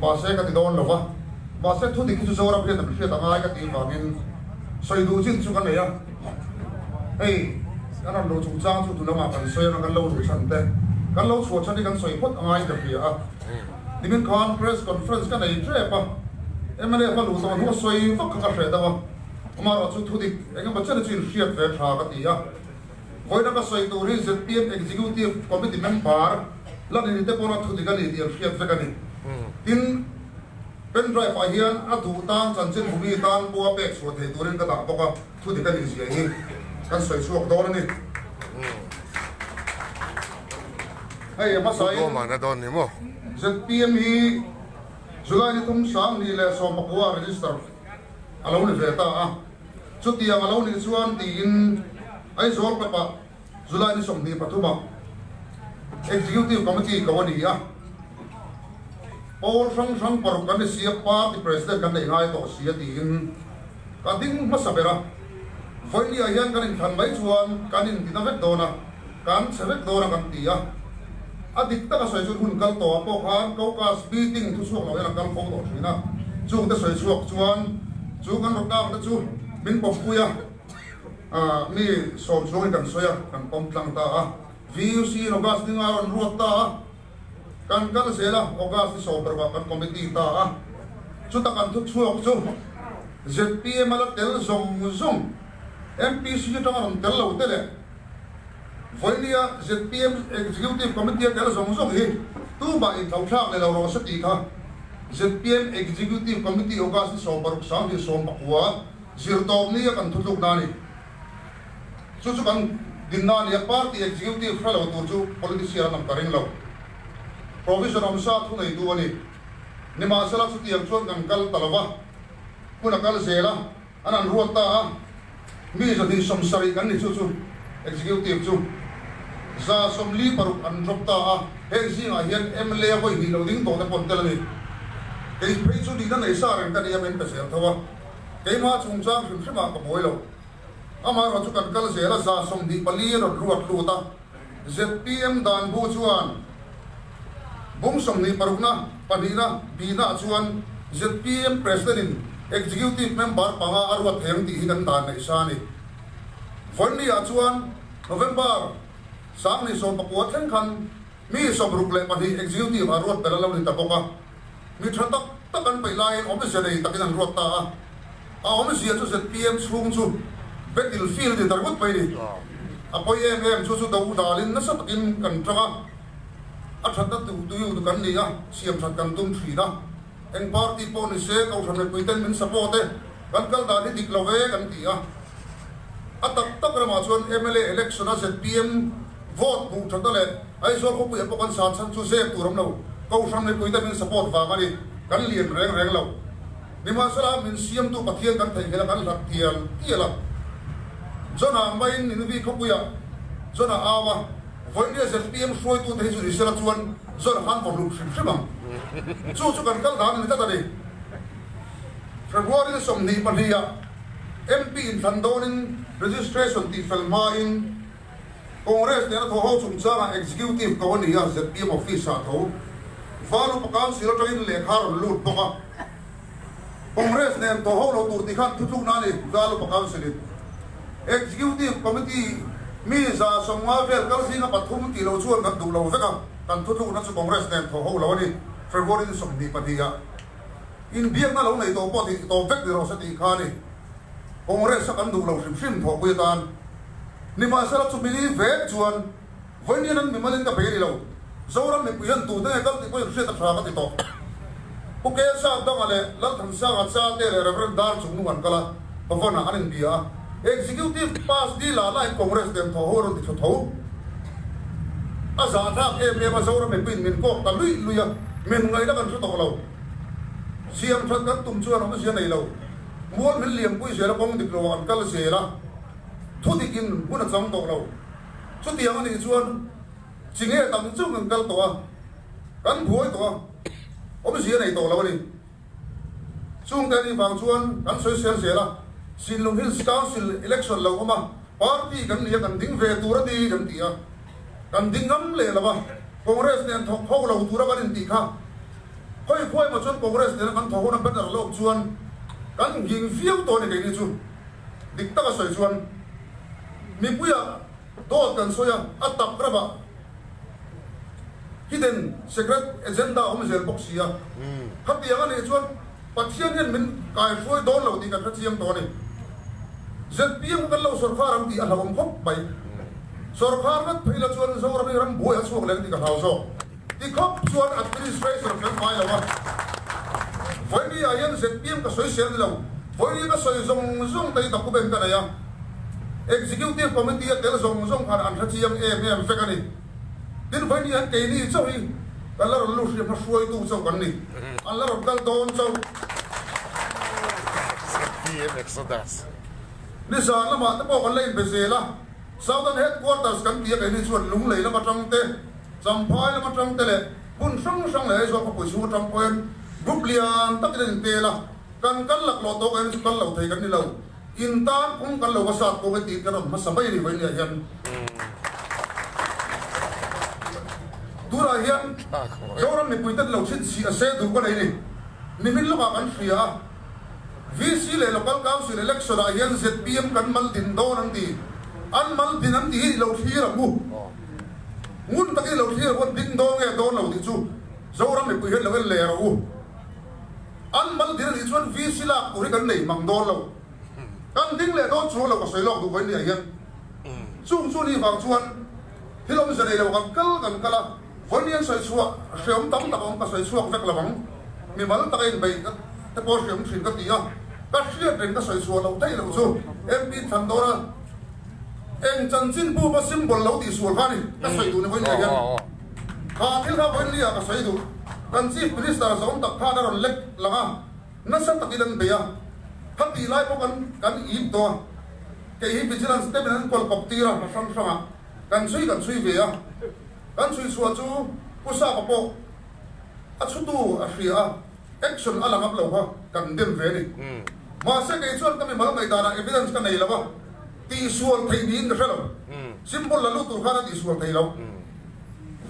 Mahse ka ti dawn lo va, mahse thu dik hi chu Zoram hian an hriat a ngai ka tih vangin sawi duh chin chu ka nei a. Hei kan rawn luh chungchang chu tu lamah kan sawi anga kan lo luh chhan te, kan lo chhuah chhan hi kan sawi phawt a ngai ka hria a. Nimin khan press conference ka nei tep a, mla hma luh tawh hnu a sawi vak kha ka hreh deuh a, amaherawh chu thu dik engemaw chen chu inhriat ve tha ka ti a. Vawiina ka sawi tur hi zpm Executive Committee member la ni te pawna thu dik a ni tih an hriat vek a ni. Tin, pen drive ah hian a duh tan chanchin bumi tan pawha pek chhuah thei turin ka dah bawk a, thu dik a nih zia hi kan sawi chhuak dawn a ni. Hei a hmasain zpm hi July ni thum 2019 ah register a lo ni ve ta a. Chutiang a lo nih chuan tiin Aizawl Club-ah July ni 23 ah Executive Committee ko a ni a. Pawl hrang hrang paruk kan ni sia, Party President kan nei ngai tawh sia tiin ka ding hmasa ber a. Vawinia hian kan inthlan mai chuan kan intina vek dawn a, kan chhe vek dawn a kan ti a. A dik taka sawi chuan hun kal tawhah pawh khan Caucus meeting thuchhuak lo hian a kal fo tawh thin a. Chungte sawi chhuak chuan chu kan rawtnakte chu min pawmpui a, mi sawm chungin kan sawi a, kan pawm tlang ta a. VUC in August ni nga a rawn ruat ta a, kan kal zel a, August ni 16 ah kan committee ta a. Chuta kan thuchhuak chu zpm a la tel zawng zawng, MPC atanga rawn tel lo te leh, Vawinia zpm Executive Committee a tel zawng zawng hi tumah inthlauhthlak leh lo rawh se tih kha zpm Executive Committee August ni 16 2019 zirtawpni a kan thutlukna a ni. Chu chu kan dinna a ni a, Party Executive hre lo tur chu politician an awm ka ring lo. Provision awmsa thuneitu a ni. Nimahsela chutiang chuan kan kal ta lo va, hun a kal zel a. An an ruat ta a, mi 270 kan ni chu chu Executive chu 46 an drop ta a, heng zingah hian mla vawi hnih lo ding tawh te pawh an tel a ni. Kei phei chu nihna nei sa reng ka ni a, min pe zel tho a, keimah chungchang hrim hrimah ka buai lo. Amaherawh chu kan kal zel a, 24 a rawn ruat lut a, zpm dan bu chuan bung 26 na pahnihna bihnaah chuan zpm President-in Executive Member panga a ruat thei ang tih hi kan dan neih sa a ni. Vawiinniah chuan November 2019 thleng khan mi 62 Executive a ruat ber a lo ni ta bawk a, mi tha tak tak an peih laiin awmzia nei takin an ruat ta a, a awmzia chu zpm chhung chu battle field ni ta ringawt mai a ni. A pawi em em chu chu do dalin nasa takin kan tang a, a thatna tuiu tu kan ni a, siam that kan tum thin a, eng party pawh ni se kohhran mipuiten min support e, kan kal dan hi dik lo ve kan ti a. A tak tak ramah chuan mla election a zpm vote hmuh thatna leh Aizawl khawpuiah pawh kan san chhan chu zep tur awm lo, Kohhran mipuite min support vang a ni, kan lian reng reng lo. Nimahsela min siamtu Pathian kan theihnghilh a, kan hlat tial tial a. Jonah maiin Nineveh khawpuiah Jonah au a, vawinia zpm hruaitute hi chu ni sela chuan Jonah khan vaw hlum hrim hrim ang. Chu chu kan kal dan a ni tlat a ni. February ni 22 ah MP inthlan dawnin registration tihfel hmain, Congress nena thaw ho chungchangah Executive ko a ni a, zpm office-ah tho Valupa Council atangin lehkha a rawn lut bawk a. Congress nen thaw ho lo tur tih khan thutlukna a ni Valupa Council-in. Executive Committee mi 150 vel kal zinga pathum tih lo chuan kan duh lo vek a, kan thutlukna chu Congress nen thaw ho lo a ni, February ni 22 ah. Inbiakna lo nei tawh pawh tih tawp vek ni rawh se tih kha a ni. Congress a kan duh lo hrim hrim thawhpui atan. Nimahsela chumi ni vek chuan vawiin an mimalin ka bei ni lo. Zoram mipui hian tute nge kal tih pawhin hriat a tha ka ti tawh. Pu Kelsap Danga leh Lalthansanga Chate leh Rev. Dar Chungnung an kal a, Bhavan-ah an inbia a. Executive pass dil ah lahin Congress lem thaw ho a rawn ti thlu tho. A zahthlak em em a, Zoram mipuiin min kawk ta luih luih a, min ngaihna kan hre tawh lo. Siam that kan tum chuan awmzia nei lo. Mual min liampui zel a, kawng dik lo ah kan kal zel a, thu dik in hun a chang tawh lo. Chutiang a nih chuan chi nge tam chung kan kal tawh a, kan buai tawh a, awmzia nei tawh lo a ni. Chungte a nih vang chuan kan sawi sel zel a, Sinlung Hills Council election lo awm a, party kan ni a, kan ding ve tur a ni kan ti a, kan ding ngam leh lo a, Congress nen thawk ho lo tura kan intih kha. Khawi khuai emaw chuan Congress nena kan thawh huna banner a la awm chuan kan nghing viau tawh a ni keini chu. Dik taka sawi chuan mipuiah dawt kan sawi a, a tak ramah hidden secret agenda a awm zel bawk si a. Khatiang a nih chuan Pathian hian min kaihruai dawn lo tih kan hre chiang tawh a ni. ZPM kha kan lo sawrkhar ang tih a hlauhawm khawp mai. Sawrkhar vat phei la chuan Zoram hi ram buai a chhuak leh ang tih ka hlau zawk. Ti khawp chuan administration fel fai lo a. Vawiini ah hian ZPM ka sawi sel ni lo. Vawiini ka sawi zawng zawng te hi document ka nei a. Executive Committee a tel zawng zawng khan an hre chiang em em vek a ni. Tin vawiini hian keini chauh hi kan la rawn lut hriam hruaitu chauh kan ni. An la rawn kal dawn chauh. ZPM Exodus. Nizan lamah te pawh kan la inbe zel a. Southern Headquarters kan ti a keini chuan Lunglei lam atang te, Champhai lam atang te leh hmun hrang hrang leh Aizawl khawpui chhung atang pawhin group lian takin an intel a, kan kal laklawh tawh keini chu kal lo thei kan ni lo. In tan kawng kan lo va sat kawng e tiin kan rawn hmasa mai a ni vawinia hian. Tunah hian Zoram mipuite lo chhinchhiah a se duh ka nei ni. Nimin lawkah kan hria a. VC leh Local Council Election ah hian zpm kan mal din dawn an ti. An mal din an tih hi i lo thlir ang u. Ngun takin i lo thlir ang u, an ding dawn nge dawn lo tih chu Zoram mipui hian lo en leh rawh u. An mal din a nih chuan VC lak tur hi kan nei mang dawn lo. Kan ding leh dawn chuang lo ka sawi lawk duh vawi nia hian. Chung chu ni vang chuan thil awmze nei lo kan kal kan kal a. Vawiin an sawi chhuah hreawm tam tak a awm ka sawi chhuak vek lo ang. Mimal taka inbeih te pawh hreawm thin ka ti a, ka hriat reng ka sawi chhuah loh theih loh chu MP thlan dawn a eng chanchin bu pawh symbol lo tih sual kha a ni ka sawi duh ni vawiin ah hian kha thil kha vawiin ni ah ka sawi duh. Kan Chief Minister zawm tak khan a rawn lek lang a, nasa takin an bei a, kha tih lai pawh kan kan ip tawh a, kei hi vigilance te min an kawl kawp tir a hna hrang hrang ah kan chhui kan chhui ve a. Kan chhui chhuah chu Pu Sapa pawh a chhutu a hria a, action a la ngam lo kha kan dem ve a ni. Mahse kei chuan ka mimal ngaihdanah evidence ka nei lo a, tihsual theih niin ka hre lo. Symbol la lut tur khan a tihsual thei lo.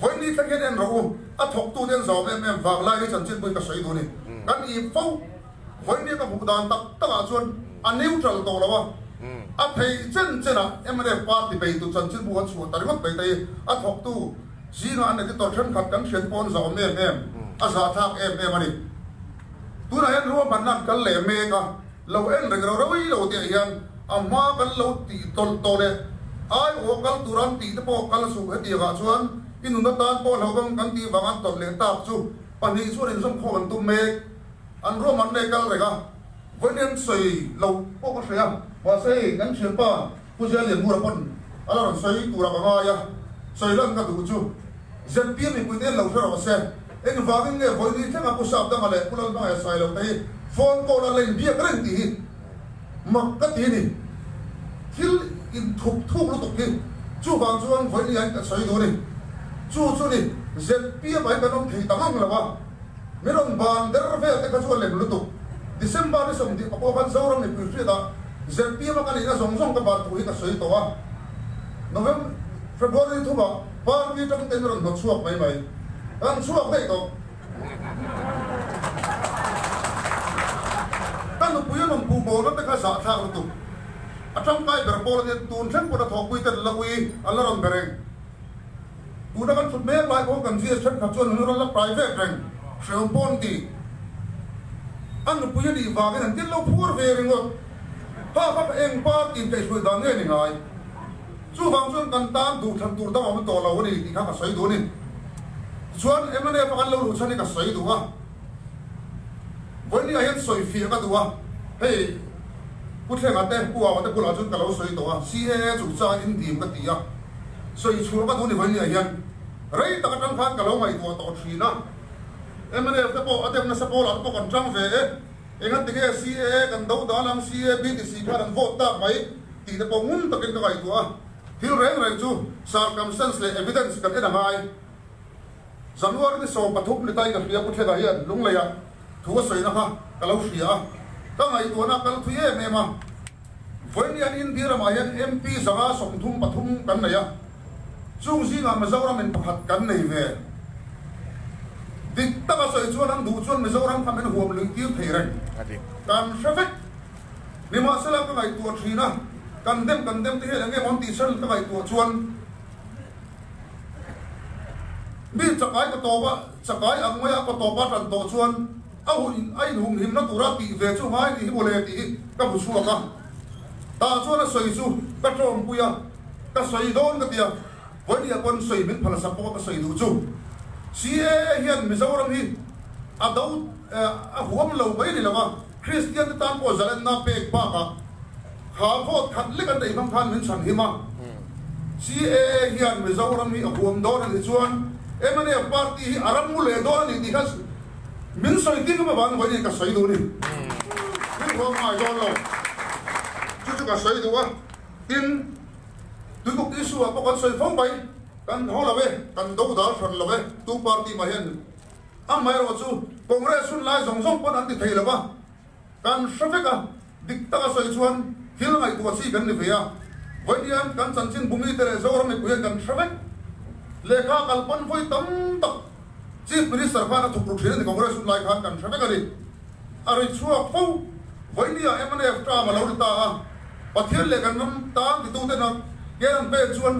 Vawiin thleng hian en rawh u, a thawktute an zawm em em vang lai hi chanchin pawhin ka sawi duh a ni. Kan ip fo. Vawiin ka hmuh dan tak takah chuan a neutral tawh lo a, a thei chen chenah mnf party beitu chanchinbu an chhuah ta ringawt mai te hi a thawktu zingah an editor thenkhat kan hriat pawh an zahawm em em, a zahthlak em em a ni. Tunah hian ruahmanna an kal leh mek a, lo en reng rau rau lo tih ah hian a hma kan lo tih tawlh tawh leh aiawh kal tur an tih te pawh kal suh hetiang ah chuan i nun atan pawh hlauhawm kan tih vang an tawlh leh tak chu pahnih chuan inzawmkhawm an tum mek. An ruam an nei kal reng a, vawiin an sawi lo pawh ka hria. Mahse hei kan thianpa Pu Zialianmura pawn a la rawn sawi turah ka ngai a, sawi lan ka duh chu ZPM mipuite hian lo hre rawh se. Engvangin nge vawiin thlenga Pu Sapdanga leh Pu Lalhmangaih a sawi lo te hi phone call a la inbiak reng tih hi mak ka ti a ni. Thil inthup thuk lutuk hi chuvang chuan vawiin hian ka sawi duh a ni. Chu chu ni ZPM ah hi kan awm thei ta ngang lo a. Mi rawn ban der vel te kha chu a lem lutuk. December ni 20 pakua khan Zoram mipui hriatah ZPM a ka nihna zawng zawng ka ban thu hi ka sawi tawh a. November, February ni thumah party atangin te mi rawn hnawt chhuak mai mai. Kan chhuak daih tawh. Ka nupui a rawn puh bawlna te kha zahthlak lutuk. A tangkai ber pawl ania tun thleng pawn a thawhpui ten la ui an la rawn be reng. Tuna kan thut mek lai pawh kan GS thenkhat chuan an rawn la private reng, hrehawm pawh an ti. A nupui a nih vangin an tin lo phur ve ringawt. Kha kha ka eng party in kaihhruai dan nge ni ngai? Chuvang chuan kan tan duhthlan tur dang a awm tawh lo a ni tih kha ka sawi duh a ni. Tichuan mnf a kan lo luh chhan hi ka sawi duh a. Vawiin ah hian sawi fiah ka duh a, hei Pu Thlenga te, Pu Aua te bulah chuan ka lo sawi tawh a, CAA chungchanga indim ka ti a, sawi chhuah ka duh ni vawiin ah hian rei tak atang khan ka lo ngaihtuah tawh thin a, mnf te pawh a dem nasa pawlah te pawh kan tang ve e, engati nge CAA kan do dan ang, CAB ti si khan an vote tak mai tih te pawh ngun takin ka ngaihtuah a, thil reng reng chu circumstance leh evidence kan en a ngai. January ni 13 ni tai ka hria Pu Thlenga hian Lungleiah thu a sawina kha ka lo hria a, ka ngaihtuahna a kal thui em em a. Vawiin hian India ramah hian MP 133 kan nei a, chung zingah Mizoram in pakhat kan nei ve. Dik taka sawi chuan an duh chuan Mizoram kha min huam luih tir thei reng. Kan hre vek. Nimahsela ka ngaihtuah thin a, kan dem kan dem te hian eng nge maw an tih chhan ka ngaihtuah chuan mi chakai ka tawp a, chakai ang maia ka tawp a tan tawh chuan a hun a inhumhimna tura tih ve chu ngai ni hi mawle tih hi ka hmu chhuak a. Tah chuan a sawi chu ka tawngpui a, ka sawi dawn ka ti a. Vawinia pawn sawi min phal sak bawk a ka sawi duh chu CAA hian Mizoram hi a do a huam lo mai ni lo a, Kristian te tan pawh zalenna pek bakah kha vote khat lek an neih hmang khan min chhan him a. CAA hian Mizoram hi a huam dawn a nih chuan mnf party hi a ram mu leh dawn a nih tih kha min sawi tir ngam avangin vawinia ka sawi duh a ni. Min huam ngai dawn lo. Chu chu ka sawi duh a, tin. Tuikuk issue ah pawh kan sawi fo mai, kan haw lo e, kan do dal hran lo e, tu party mah hian amaherawh chu Congress hun lai zawng zawng pawn an ti thei lo va, kan hre vek a, dik taka sawi chuan thil ngaihtuah chi kan ni ve a, vawiin kan chanchin bumi te leh Zoram mipui hian kan hre vek, lehkha kal pawn vawi tam tak Chief Minister khan a thuk ru thin a ni Congress hun lai khan kan hre vek a ni. A ri chhuak fo. Vawinia mnf term a lo ri ta a, Pathian leh kan ram tan titute na ken an pek chuan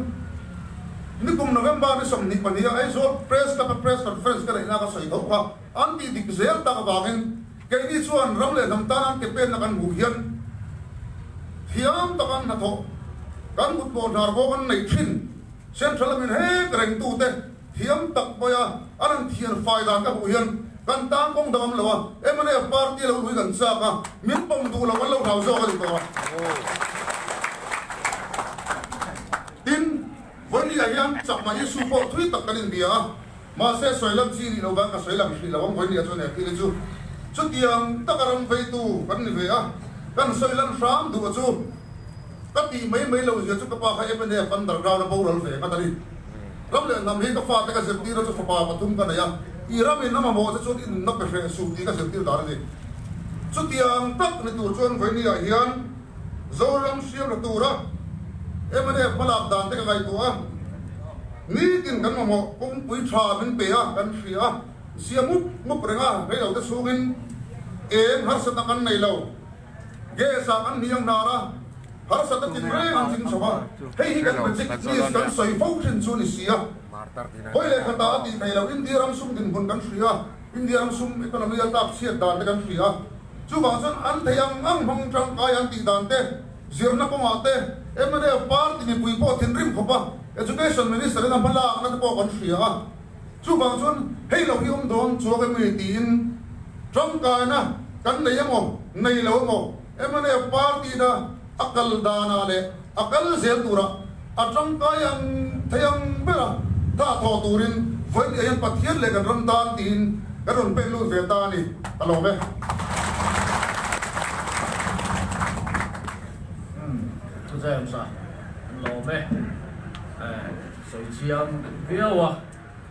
nikum November ni 22 a Aizawl Press Club a Press Conference ka neihna ka sawi tho kha an tih dik zel tak avangin keini chuan ram leh hnam tan an ke penna kan hmuh hian thiam taka an hnathawh kan mutpawh hnar bawk an neih thin Central lamin hek rengtute Thiam tak mai a, an han thian fai dan ka hmuh hian kan tan kawng dang awm lo a, mnf party lo lui kan chak a, min pawm duh lo an lo hlau zawk a ni tawh a. Tin, Vawinia hian chakma issue pawh thui tak kan inbia a, mahse sawi lam chi nih lo vang ka sawi lang hrih lo ang Vawinia chuan he thil hi chu chutiang taka ram veitu kan ni ve a, kan sawi lan hram duh a chu ka tih mai mai lo zia chu ka pa kha mnf underground a boral ve ngat a ni. Ram leh hnam hi ka fate ka zirtir a chu fapa pathum ka nei a, i ramin a mamawh che chuan i nunna pe hreh suh tih ka zirtir dan a ni. Chutiang tak ni tur chuan Vawinia hian Zoram siamna tura mnf hmalak dan te ka ngaihtuah a, nitin kan mamawh kawngpui tha min pe a, kan hria a, zia mup mup reng a, reilote chhungin eng harsatna kan nei lo. Gas ah kan hniang hnar a, harsatna tin reng an ching chho a, hei hi kan magic list kan sawi fo thin chu a ni si a. Hawi leh khatah a tih theih loh India ram sum dinhmun kan hria a, India ram sum economy a tlak chhiat dan te kan hria a, chuvang chuan an thei ang ang hmang tangkai an tih dan te, zirna kawngah te, mnf party mipui pawh thinrim khawp a, Education Minister in a hma lakna te pawh kan hria a, Chuvang chuan hei lo hi awm dawn chuak emaw tiin tangkaina kan nei emaw nei lo emaw mnf party na a kal danah leh a kal zel turah a tangkai ang thei ang bera tha thawh turin vawiin hian Pathian leh kan ram tan tiin kan rawn pen lut ve ta a ni ka lawm e. Umm Chu James-a an lawm e. Sawi chiang viau a.